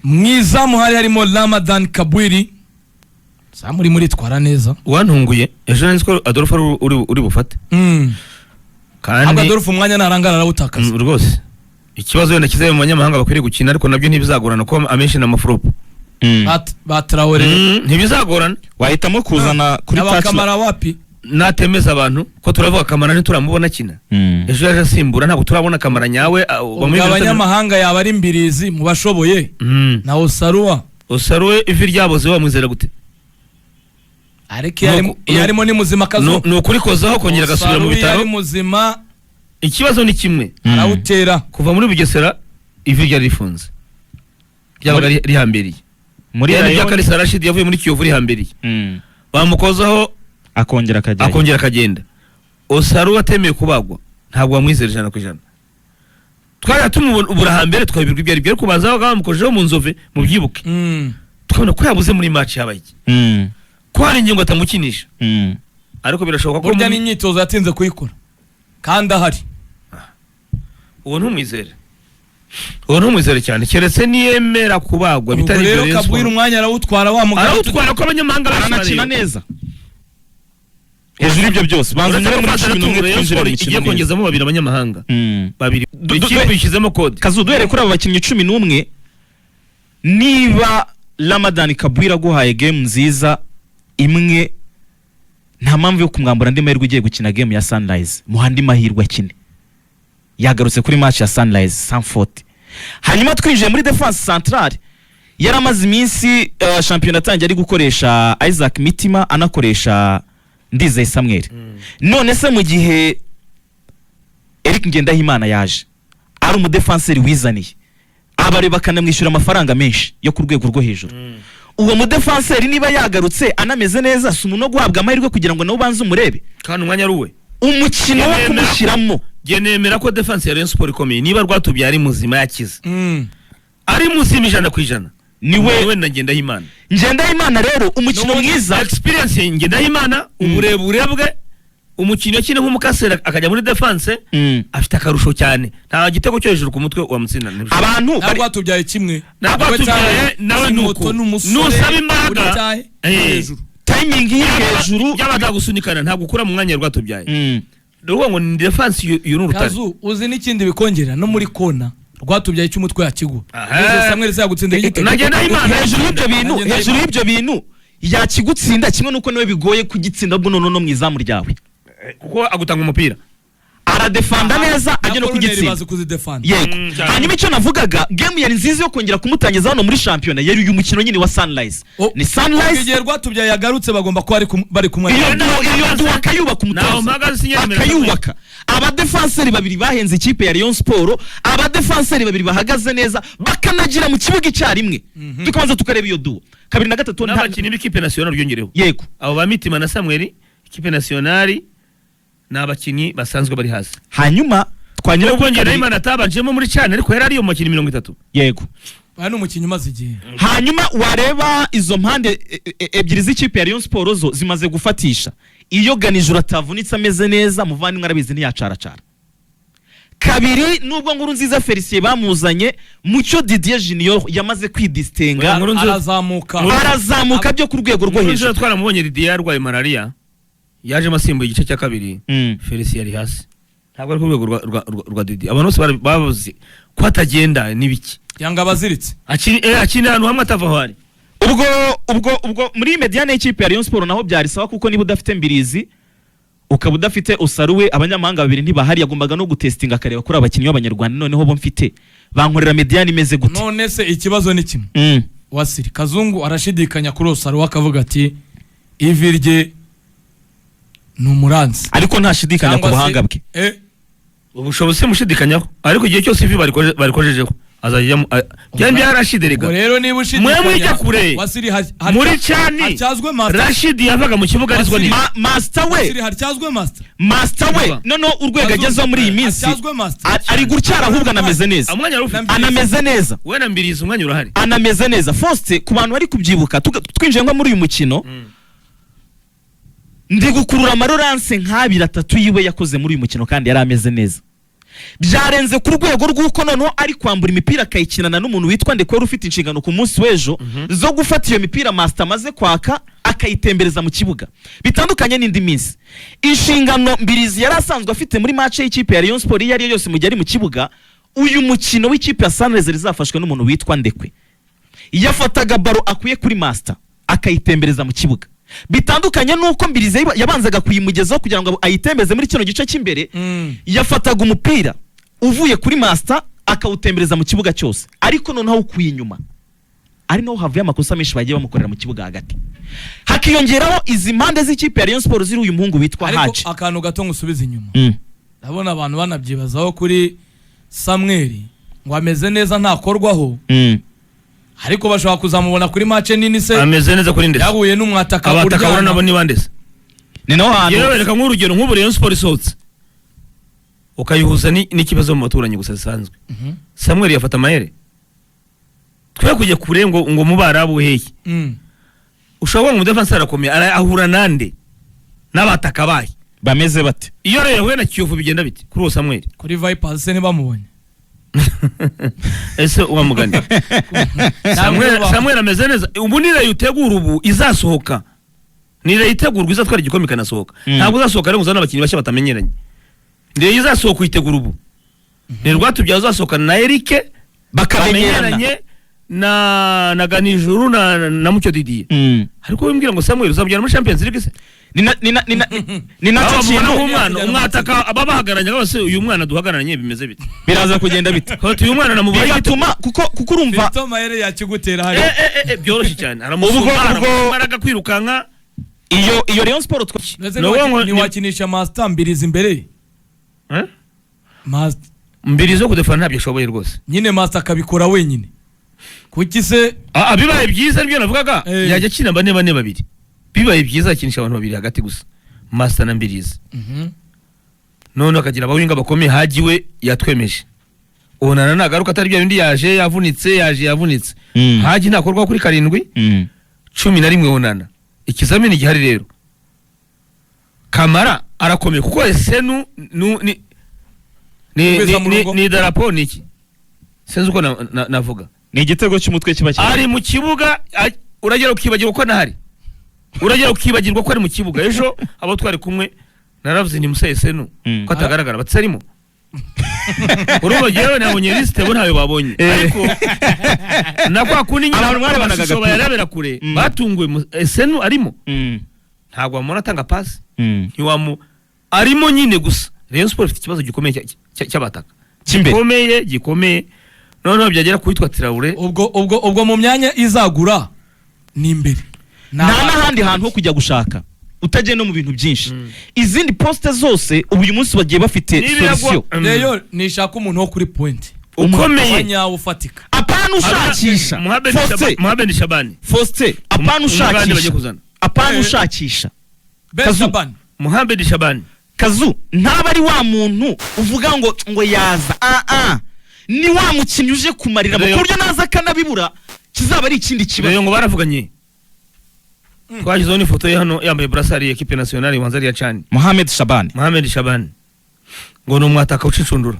Mu izamu hari harimo Ramadan Kabwiri, zamu urimo uritwara neza. Wantunguye ejo, nzi ko Adolphe ari uri bufate. Ahubwo Kandi Adolphe umwanya narangara arawutakaza. Rwose ikibazo wenda kizabe mu banyamahanga bakwiriye gukina, ariko nabyo ntibizagorana kuko amenshi ni amaflop. Ba Traore. Ntibizagorana. Wahitamo kuzana kuri touch. N'abakamara wapi. Natemeza abantu ko turavuga Kamara, ntituramubona akina. Ejo yaje asimbura, ntabwo turabona Kamara nyawe. Ubwo abanyamahanga yaba ari Mbirizi mu bashoboye na Osaruwa. Usaruwe ivi ryaboze wamwizera gute? Ariko iyo iyo arimo ni muzima, kazu. Ni ukurikozaho kongera agasubira mu Osaruwe iyo bitaro. ari muzima Ikibazo ni kimwe. Arawutera. Kuva muri Bugesera ivi ryari rifunze, ryabaga rihambiriye. Muri Yari Rayon ibya Kalisa Rashid yavuye muri Kiyovu rihambiriye, bamukozaho akongera akajyayo. Akongera akagenda. Osaru atemeye kubagwa, ntabwo wamwizera 100%. Twari tumubura hambere, twabibirwa ibyo ari byo, ariko baza bamukojeho mu Nzove, mubyibuke, tukabona ko yabuze muri match. Yabaye iki? Ko hari ingingo atamukinisha. Ariko birashoboka ko Burya n'imyitozo yatinze kuyikora kandi ahari. Uwo ntumwizere, uwo ntumwizere cyane, keretse niyemera kubagwa. Ubwo Bitari ibyo rero Rayon Kabwira Sport- umwanya arawutwara wa mugabo. Arawutwara ko abanyamahanga Aranakina benshi. neza. Hejuru y'ibyo byose, banza unyure muri 11 Rayon twinjire mu Sport mikino igiye neza. kongezamo babiri abanyamahanga, babiri. Ikipe ishyizemo kode. Kazu, duhereye kuri aba bakinnyi 11, niba Ramadan Kabwira aguhaye game nziza imwe, nta mpamvu yo kumwambura andi mahirwe ugiye gukina game ya Sunrise. Muha andi mahirwe akine, yagarutse kuri match ya Sunrise sans faute. Hanyuma twinjiye muri defense centrale, yari amaze iminsi shampiyona atangiye ari gukoresha Isaac Mitima, anakoresha Ndizeye Samuel. None se mu gihe Eric Ngendahimana yaje ari umudefanseri wizaniye, abare bakanamwishyura amafaranga menshi yo ku rwego rwo hejuru, uwo mudefanseri niba yagarutse anameze neza, si umuntu wo guhabwa amahirwe kugira ngo nawe ubanze umurebe? Kandi umwanya ari uwe. Umukino wo Nemera ko- kumushyiramo. Njye nemera ko defense ya Rayon Sport ikomeye niba Rwatubyaye ari muzima, yakize, ari muzima 100%. Niwe. Niwe na Ngendahimana. Ngendahimana rero umukino mwiza. Experience ya Ngendahimana, uburebure bwe, umukino akina nk'umukasera akajya muri defense, afite akarusho cyane. Nta gitego cyo hejuru ku mutwe wamutsinda. Abantu Ntabwo watubyaye kimwe. Ntabwo watubyaye, nawe ni uko. Nusaba imbaraga, uri hejuru. Timing iri hejuru. Byaba atagusunikana, ntabwo ukura mu mwanya Rwatubyaye. Ni ukuvuga ngo ni defense iyo ni urutare. Kazu, uzi n'ikindi bikongera? No muri kona Rwatubyaye cy'umutwe yakigwa. Samuel se yagutsindira igitego? Na Ngendahimana. Hejuru y'ibyo bintu, Ngendahimana. hejuru y'ibyo bintu yakigutsinda kimwe n'uko nawe bigoye kugitsinda, ahubwo noneho no mu izamu ryawe. Kuko agutanga umupira. Aradefanda neza, ajya no Na corner kugitsinda. bazi kuzidefanda. Yego. Cyane. Hanyuma icyo navugaga, game yari nziza yo kongera kumutangiza hano muri shampiyona yari uyu mukino nyine wa Sunrise. Oh, Ni Sunrise. igihe Rwatubyaye yagarutse bagomba kuba bari kumwe. Iyo duo, iyo duo akayubaka, Naho umutoza mpagaze sinyemera. akayubaka. Abadefanseri babiri bahenze ikipe ya Rayon Sport, abadefanseri babiri bahagaze neza, bakanagira mu kibuga icyarimwe, tukabanza tukareba iyo duo kabiri na gatatu N'abakinnyi b'ikipe nationale byongereho. Yego. Abo ba Mitima na Samuel, ikipe nationale, ni abakinnyi basanzwe bari hasi. Hanyuma twanyura Nubwo kuri kabiri. Ngendahimana atabanjemo muri cyane, ariko yari ariyo mu bakinnyi 30. Yego. Aya ni umukinnyi umaze igihe. Hanyuma wareba izo mpande ebyiri z'ikipe ya Rayon Sport, zo zimaze gufatisha. Iyo Ganijuru atavunitse ameze neza, muvandimwe arabizi, ntiyacaracara kabiri. Nubwo Nkuru Nziza Felicien bamuzanye, Mucyo Didier Junior yamaze kwidisitenga. Oya, Nkuru Nziza- Arazamuka. Arazamuka byo ku rwego rwo Nkuru Nziza hejuru. twaramubonye. Didier yarwaye malariya, yajemo asimbuye igice cya kabiri. Felicien yari hasi, ntabwo ari ku rwego rwa Didier. Abantu bose babuze ko atagenda n'ibiki. Yanga abaziritse. Akina ahantu hamwe atava aho ari. Ubwo muri médiane y'ikipe ya Rayon Sport naho byari sawa, kuko niba udafite Mbirizi, ukaba udafite Usaruwe, abanyamahanga babiri ntibahari, yagombaga no gutestinga akareba kuri abakinnyi b'abanyarwanda noneho bo mfite bankorera médiane imeze gute. None se ikibazo ni kimwe. Wasiri Kazungu arashidikanya kuri Osaruwe, akavuga ati ivi rye ni umuranzi. Ariko ntashidikanya ku Cyangwa se- buhanga bwe. Ubushobozi simushidikanyaho, ariko igihe cyose ivi barikojejeho azajya byari bya Rashid Ubwo rega. rero niba ushidikanya, Mwe mwijya kure. Wasiri Muri cani hatyazwe master. Rashid yavaga mu kibuga arizwa ni Master we. Wasiri hatyazwe master. Master we. Umva. Noneho urwego agezeho muri iyi minsi, Hatyazwe master. ari gutyara, ahubwo anameze neza. Umwanya wari ufite. Anameze neza. We na Mbirizi umwanya urahari. Anameze neza. Faustin, ku bantu bari kubyibuka, twinjiye nko muri uyu mukino, ndi gukurura amarelance nk'abiri atatu yiwe yakoze muri uyu mukino kandi yari ameze neza. Byarenze ku rwego rw'uko noneho ari kwambura imipira akayikinana n'umuntu witwa Ndekwe ufite inshingano ku munsi w'ejo zo gufata iyo mipira Master amaze kwaka, akayitembereza mu kibuga. Bitandukanye n'indi minsi, inshingano Mbirizi yari asanzwe afite muri match y'ikipe ya Rayon Sport iyo ari yo yose mu gihe ari mu kibuga, uyu mukino w'ikipe ya Sunrise rizafashwe n'umuntu witwa Ndekwe. Yafataga ballon akuye kuri Master akayitembereza mu kibuga, bitandukanye n'uko Mbirizi yabanzaga kuyimugezaho kugira ngo ayitembeze muri kino gice cy'imbere. Yafataga umupira uvuye kuri Master akawutembereza mu kibuga cyose, ariko noneho awukuye inyuma, ari naho havuye amakosa menshi bagiye bamukorera mu kibuga hagati, hakiyongeraho izi mpande z'ikipe ya Rayon Sport ziri uyu muhungu witwa Ariko Haji. akantu gato ngusubiza inyuma. Ndabona abantu banabyibazaho kuri Samweli, ngo ameze neza, ntakorwaho, ariko bashobora kuzamubona kuri match nini se? Ameze neza kuri ndetse Yahuye n'umwataka abataka uryana. ubona nabo ni bande se? Ni naho hantu. Yewe, reka nk'urugero, nk'ubu Rayon Sport isohotse ukayihuza n'ikibazo mu baturanyi gusa zisanzwe, Samuel yafata amahere. Twe kujya kure ngo mu Barabu hehe? Ushobora kubona umudefansi arakomeye, ahura nande n'abataka bahe? Bameze bate? Iyo rero yahuye na Kiyovu bigenda bite kuri uwo Samuel? Kuri Vipers se ntibamubonye? Ese uwa mugani Samuel ameze neza. Ubu ni Rayon utegura, ubu izasohoka ni Rayon itegurwa izatwara igikombe ikanasohoka. Ntabwo uzasohoka rero ngo uzane abakinnyi bashya batamenyeranye. Ni Rayon izasohoka uyitegura ubu, ni Rwatubyaye uzasohokana na Eric bakamenyerana bamenyeranye na Ganijuru na Mucyo Didier. Ariko wimbwira ngo Samuel uzamujyana muri Champions League se? Ni nacyo Aba kintu. nk'umwana umwataka aba bahagararanye bose, uyu mwana duhagararanye bimeze bite? Biraza kugenda bite? Ko uyu mwana namubaye Bigatuma kuko urumva Fiston Mayele yakigutera hariya. Byoroshye cyane, aramusumba, aramusumba imbaraga, kwirukanka. Iyo Rayon Sport Ndetse Ni ukuvuga ngo ntiwakinisha Master Mbirizi imbere? Eh? Master Mbiri zo kudefana ntabyo ashoboye rwose. Nyine Master akabikora wenyine, kuki se? Bibaye byiza nibyo navugaga. Yajya akina bane bane babiri, bibaye byiza akinisha abantu babiri hagati gusa, Master na Mbirizi, none akagira abawinga bakomeye. Haji we yatwemeje, Onana nagaruka atari bya bindi yaje yavunitse, yaje yavunitse. Haji ntakorwa kuri 7, 11 Onana. Ikizamini gihari rero, Kamara arakomeye kuko Esenu ni Kugeza mu ni, rugo. ni idarapo ni iki, sinzi uko navuga. Ni igitego cy'umutwe kiba kiri Ari mu kibuga, uragera ukibagirwa ko anahari, uragera ukibagirwa ko ari mu kibuga. Ejo abo twari kumwe naravuze nti Musa Esenu ko atagaragara, batse arimo. Urumva jewe nabonye liste, bo ntayo babonye, ariko na kwa kundi nyine Abantu mwarebanaga amashusho agapira. bayarebera kure, batunguwe Esenu arimo. Ntabwo wamubona atanga pasi, ntiwamu arimo nyine gusa. Rayon Sport ifite ikibazo gikomeye cy'abataka. Cy'imbere. Gikomeye, gikomeye. Noneho byagera ku witwa Traoré. Ubwo mu myanya izagura ni imbere. Nta n'ahandi hantu ho kujya gushaka, utagiye no mu bintu byinshi. Izindi poste zose ubu uyu munsi bagiye bafite N'ibiragwa- solution. Rayon nishaka umuntu wo kuri point ukomeye. Nyawo ufatika. Apana ushakisha. Mohamed Faustin, Mohamed Shabani. Faustin, apana Umugande bagiye ushakisha, kuzana. apana ushakisha. Ben Kazu. Shaban. Mohamed Shabani. Kazu ntaba ari wa muntu uvuga ngo yaza, ah ah, ni wa mukinnyi uje kumarira ku buryo naza akanabibura kizaba ari ikindi kibazo. Rayon ngo baravuganye, twashyizeho n'ifoto ye hano yambaye brassard ya équipe nationale ibanza ari iya CHAN. Mohamed Shabani. Mohamed Shabani ngo ni umwataka uca inshundura,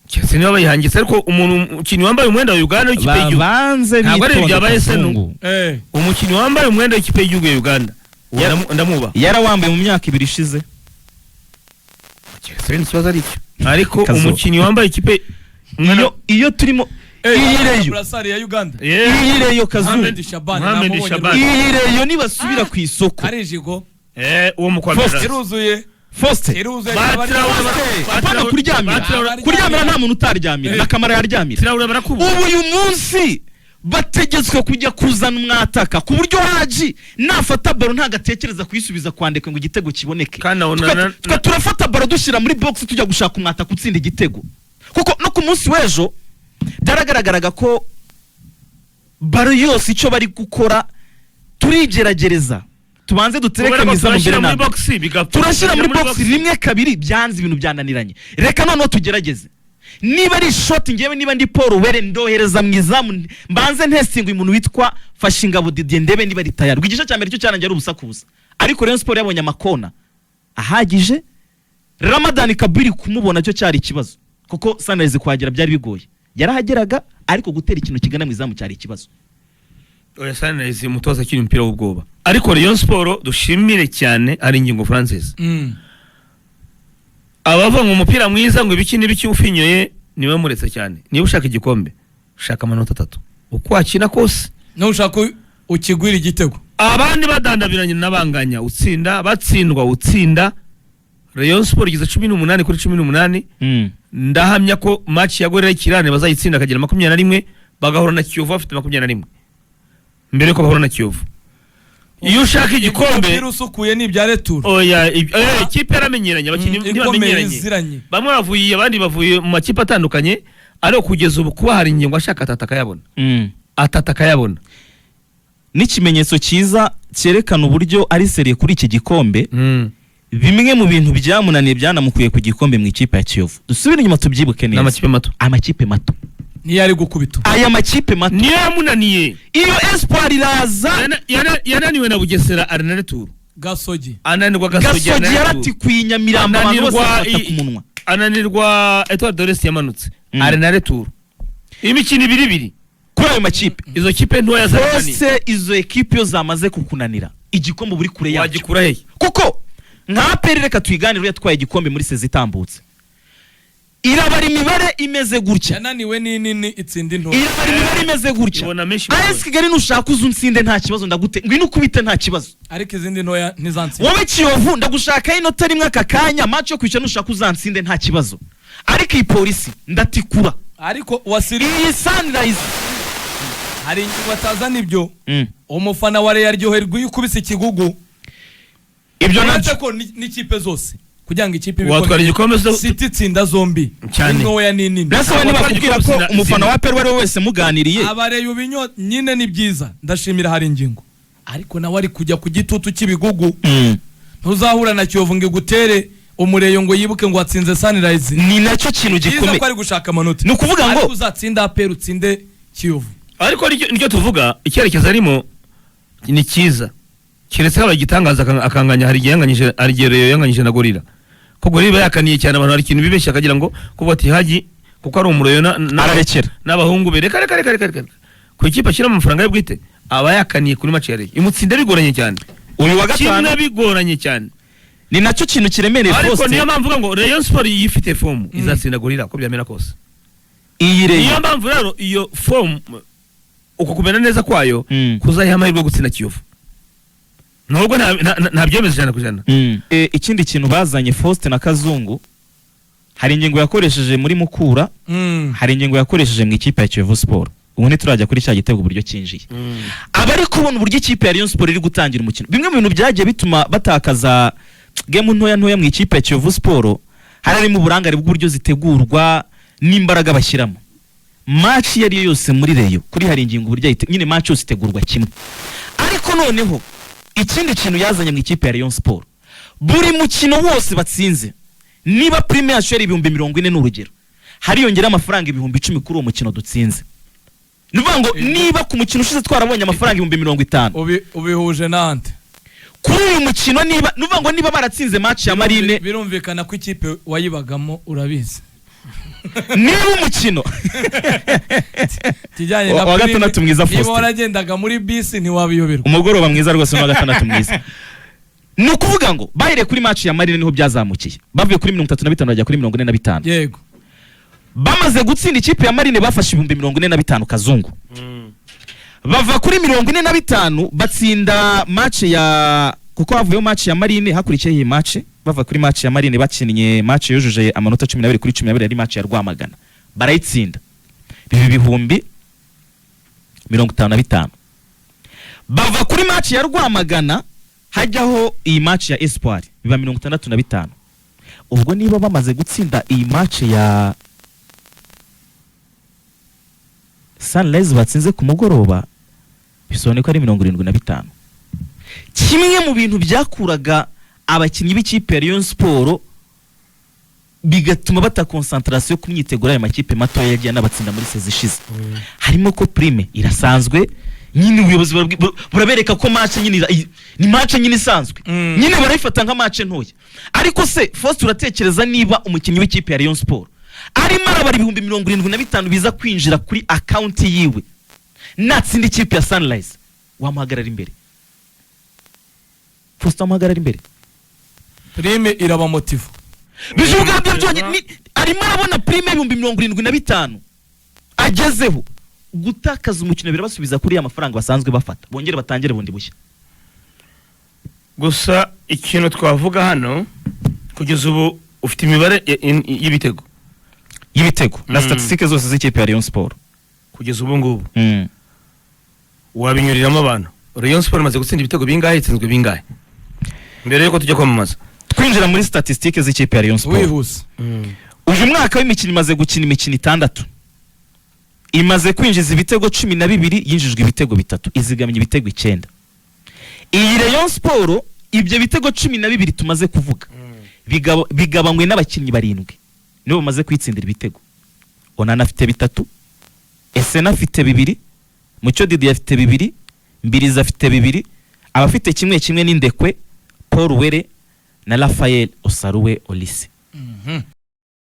keretse niba bayihangitse, ariko umuntu umukinnyi wambaye umwenda wa Uganda w'ikipe y'igihugu Babanze Ntabwo ari bitonde, ibyabaye se. Kazungu. Umukinnyi wambaye umwenda w'ikipe y'igihugu ya Uganda, uwo ndamubaha. Yarawambaye mu myaka 2 ishize. Keretse wenda ikibazo ari icyo, ariko Kazu. umukinnyi wambaye ikipe Iyo turimo iyi Rayon Brassard ya Uganda. iyi Rayon, Kazungu, Mohamed Shaban. Mohamed Namubonye. Shaban. iyi Rayon nibasubira ku isoko, Ari ijigo Uwo mu kwa mbere. iruzuye. Faustin, Iruzuye. apana kuryamira. Kuryamira nta muntu utaryamira, na Kamara yaryamira. Traoré barakubura. Ubu uyu munsi bategetswe kujya kuzana umwataka ku buryo Haji nafata ballon ntabwo atekereza kuyisubiza kwandika ngo igitego kiboneke. Kandi aho Twe turafata ballon dushyira muri box, tujya gushaka umwataka utsinda igitego, kuko no ku munsi w'ejo byaragaragaraga ko ballon yose icyo bari gukora, turigeragereza tubanze dutereke Kubera ko mu izamu mbere turashyira na muri mbere. box bigapfa. Turashyira muri box rimwe, kabiri, byanze, ibintu byananiranye, reka noneho tugerageze niba ari ishoti. Ngewe niba ndi Paul Were, ndohereza mu izamu, mbanze ntestinga uyu muntu witwa Fashingabo Didier, ndebe niba ari tayari. Igice cya mbere cyo cyarangiye ari ubusa ku busa, ariko Rayon Sport yabonye amakona ahagije. Ramadan Kabiri kumubona cyo cyari ikibazo. Kuko Sunrise kuhagera byari bigoye, yarahageraga ariko gutera ikintu kigana mu izamu cyari ikibazo. Oya, Sunrise umutoza akiri umupira w'ubwoba, ariko Rayon Sport dushimire cyane Haringingo Francis. Abava ngo umupira mwiza, ngo ibiki n'ibiki, ufinyoye niwe muretse cyane. Niba ushaka igikombe, ushaka amanota 3 uko wakina kose. Nushaka ukigwira igitego. Abandi badandabiranye n'abanganya, utsinda, batsindwa, utsinda. Rayon Sport igeze 18 kuri 18. Ndahamya ko match ya Gorilla Kirane bazayitsinda akagera 21, bagahura na Kiyovu bafite 21 mbere yuko bahura na Kiyovu. Iyo ushaka igikombe, Umupira usukuye ni ibya retour. Oya, ikipe yaramenyeranye, abakinnyi Ikomeye, ntibamenyeranye. iziranye. Bamwe bavuye, abandi bavuye mu makipe atandukanye, ariko kugeza ubu kuba Haringingo ashaka atatu akayabona, atatu akayabona. N'ikimenyetso cyiza cyerekana uburyo ari sérieux kuri iki gikombe, bimwe mu bintu byamunaniye byanamukuye ku gikombe mu ikipe ya Kiyovu, dusubire inyuma tubyibuke neza. N'amakipe mato. Amakipe mato. Niyo ari gukubita. Aya makipe mato Niyo yamunaniye. Iyo Espoir iraza. Yananiwe na Bugesera arena retour. Gasogi. Ananirwa Gasogi. Gasogi. Arena retour. Yaratikuye Nyamirambo, abantu bose Ananirwa bafata ku munwa. Ananirwa Etoile de l'Est yamanutse arena retour, imikino ibiri ibiri. Kuri ayo makipe, Izo kipe ntoya zarananiye. Bose izo ekipe iyo zamaze kukunanira, igikombe uri kure yacyo. Wagikura hehe? Kuko nka APR, reka tuyiganire, yatwaye igikombe muri saison itambutse, irabara imibare imeze gutya. Yananiwe n'inini itsinda intoya. Irabara imibare imeze gutya. Ibona menshi. AS Kigali, nushaka uze unsinde nta kibazo, ndagute, ngwino ukubite nta kibazo. Ariko izindi ntoya ntizantsinda. Wowe Kiyovu, ndagushakaho inota rimwe aka kanya, match yo kwishyura, nushaka uzansinde nta kibazo, ariko iyi Polisi ndatikura. Ariko wasiri Iyi Sunrise. Hari ingingo atazana ibyo. Umufana wa Rayon aryoherwa iyo ukubise ikigugu. Ibyo Uretse nabyo. ko n'ikipe zose, kugira ngo ikipe ibe Watwara ikomeye, igikombe City itsinda zombi, Cyane. intoya n'inini. Mbese wowe nibakubwira ko umufana wa APR uwo ari we wese muganiriye, Abareyo binyo nyine ni byiza, ndashimira Haringingo, ariko nawe ari kujya ku gitutu cy'ibigugu. Ntuzahura na Kiyovu ngo igutere umureyo ngo yibuke ngo watsinze Sunrise. Ni nacyo kintu Byiza gikomeye. ko ari gushaka amanota, Ni ukuvuga ngo- ariko uzatsinda APR, utsinde Kiyovu. Ariko nicyo tuvuga, icyerekezo arimo ni cyiza, keretse habaye igitangaza akanganya. Hari igihe yanganyije, hari igihe Rayon yanganyije na Gorilla, ko Gorilla iba yakaniye cyane. Abantu hari ikintu bibeshya akagira ngo kuba ati Haji kuko ari umureyo Ararekera. n'abahungu be. Reka reka reka reka reka, ku ikipe ashyiramo amafaranga ye bwite, aba yakaniye kuri match ya Rayon, imutsinda bigoranye cyane. Uyu wa gatanu. Kimwe bigoranye cyane. Ni nacyo kintu kiremereye. Ariko Faustin. niyo mpamvu uvuga ngo Rayon Sport yifite forme, izatsinda Gorilla uko byamera kose. Iyi Niyo Rayon mpamvu rero iyo forme, uko kumera neza kwayo, kuzayiha amahirwe yo gutsinda Kiyovu, nubwo nta byemeza 100%. Ikindi kintu bazanye, Faustin na Kazungu, hari ingingo yakoresheje muri Mukura, hari ingingo yakoresheje mu ikipe ya Kiyovu Sport. Ubu ntiturajya kuri cya gitego uburyo cyinjiye, abari kubona uburyo ikipe ya Rayon Sport iri gutangira umukino. Bimwe mu bintu byagiye bituma batakaza game ntoya ntoya mu ikipe ya Kiyovu Sport, hari harimo uburangare bw'uburyo zitegurwa n'imbaraga bashyiramo. Match iyo ari yo yose muri Rayon, kuri Haringingo uburyo nyine match yose itegurwa kimwe. Ariko noneho ikindi kintu yazanye mu ikipe ya Rayon Sport, buri mukino wose batsinze, niba prime yacu yari 40,000 ni urugero, hariyongera amafaranga 10,000 kuri uwo mukino dutsinze. Ni ukuvuga ngo niba ku mukino ushize twarabonye amafaranga 50,000, Ubihuje n'ante? Kuri uyu mukino, niba ni ukuvuga ngo niba baratsinze match ya Marine, Birumvikana ko ikipe wayibagamo urabizi. Niba umukino Kijyanye na Wa prime, gatandatu mwiza, niba Faustin. waragendaga muri bisi ntiwabiyoberwa. Umugoroba mwiza rwose n'uwa gatandatu mwiza. Ni ukuvuga ngo bahereye kuri match ya Marine niho byazamukiye, bavuye kuri 35 bajya kuri 45. Bamaze gutsinda ikipe ya Marine bafashe 45,000, Kazungu. Bava kuri 45 batsinda match ya, kuko havuyeho match ya Marine hakurikiyeho iyi match. Bava kuri match ya Marine bakinnye match yujuje amanota 12 kuri 12, yari match ya Rwamagana, barayitsinda, biba 55,000. Bava kuri match ya Rwamagana hajyaho iyi match ya Espoir, biba 65. Ubwo niba bamaze gutsinda iyi match ya Sunrise batsinze ku mugoroba, bisobanuye ko ari 75. Kimwe mu bintu byakuraga abakinnyi b'ikipe ya Rayon Sport bigatuma bata concentration ku myiteguro y'ayo makipe matoya yagiye anabatsinda muri saison ishize, harimo ko prime irasanzwe nyine, ubuyobozi burabereka ko match nyine ni match nyine isanzwe. Nyine barayifata nka match ntoya. Ariko se Faustin, uratekereza niba umukinnyi w'ikipe ya Rayon Sport Arimo arabara 75,000 biza kwinjira kuri account yiwe natsinda ikipe ya Sunrise. Wamuhagarara imbere, Faustin? Wamuhagarara imbere? Prime irabamotiva. Bije ubwabyo byonyine arimo arabona prime 75,000 agezeho. Gutakaza umukino birabasubiza kuri ya mafaranga basanzwe bafata, bongere batangire bundi bushya. Gusa ikintu twavuga hano, kugeza ubu ufite imibare y'ibitego. Y'ibitego na statistiques zose z'ikipe ya Rayon Sport. Kugeza ubu ngubu wabinyuriramo abantu, Rayon Sport imaze gutsinda ibitego bingahe, itsinzwe bingahe, mbere yuko tujya kwamamaza? Twinjira muri statistiques z'ikipe ya Rayon Sport. Wihuse. Uyu mwaka w'imikino imaze gukina imikino itandatu, imaze kwinjiza ibitego 12, yinjijwe ibitego bitatu, izigamye ibitego icyenda. Iyi Rayon Sport, ibyo bitego 12 tumaze kuvuga bigabanywe n'abakinnyi barindwi, nibo bamaze kwitsindira ibitego. Onana afite bitatu, Esena afite bibiri, Mucyo Didi afite bibiri, Mbirizi afite bibiri. Abafite kimwe kimwe ni Ndekwe Paul Were na Rafael Osaruwe Olise.